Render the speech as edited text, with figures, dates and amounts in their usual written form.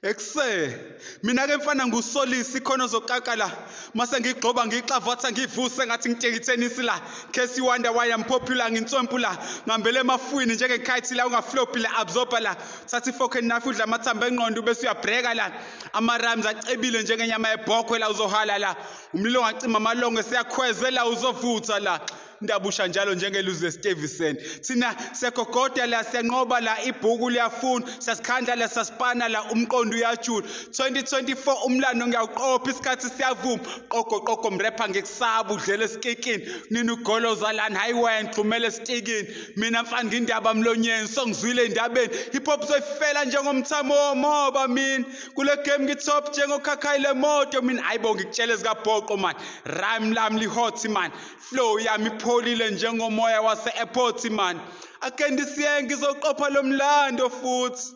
Ekuse mina ke mfana ngusolisi khona zokaka la mase ngigxoba ngixavatha ngivuse ngathi ngitsheka ithenisi la case you wonder why I'm popular nginswempu la ngihambele emafwini njengekhayithi la ungaflopi la absorber la thatha ifork and knife udla amathambo engqondo bese uyabreka la ama-rhymes acebile njengenyama yebhokhwe la uzohala la umlilo ungacima amalongo siyakhweze la uzovutha la ndabusha njalo njengeluzi esitevisen thina siyagogoda la siyanqoba la ibhuku liyafuna siyasikhandla la siyasipana la umqondo uyajula 2024 umlando ngiyawuqopha isikhathi siyavuma qogo qogo mrepha ngikusaba udlela esikikini nini ugoloza lani hayi wena gxumela esitikini mina mfana ngindaba mlonyeni songizwile endabeni hip hop soyifela njengomthamo womoba mina kule game ngitop njengokhakhayi lemoto mina hayibo ngikutshela ezikabhoqo man rhyme lami lihot man Flow yami ipholile njengomoya wase-airport man. Ake ndisiye ngizoqopha lo mlando futhi.